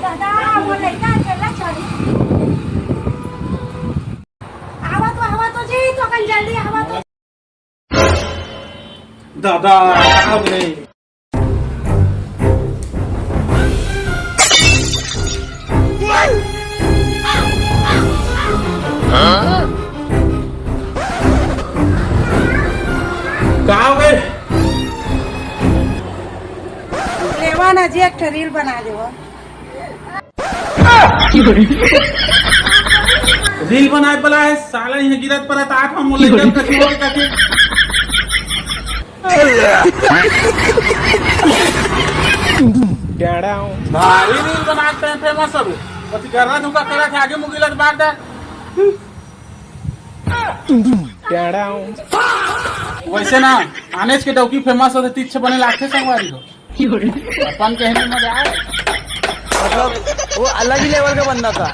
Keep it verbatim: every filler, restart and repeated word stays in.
दादा, मोर लइका अकेला चली। आवा तो, आवा तो जी, तो कन जल्दी आवा तो। दादा, अब नहीं। का हो गए? लेवा ना जी, एक ठो रील बना देवा। रील बनाए वाला है साला, ये गिरत परत आत हम ले जब तक हो तक। भारी रील बनाते हैं फेमस सब। पति गर्रा धुका करा था आगे मुगिलत बात है। वैसे ना, आनेज के डौकी फेमस होते तीछ बने लागथे संगवारी हो। अपन कहने मजा आए। मतलब, वो अलग ही लेवल का बंदा था।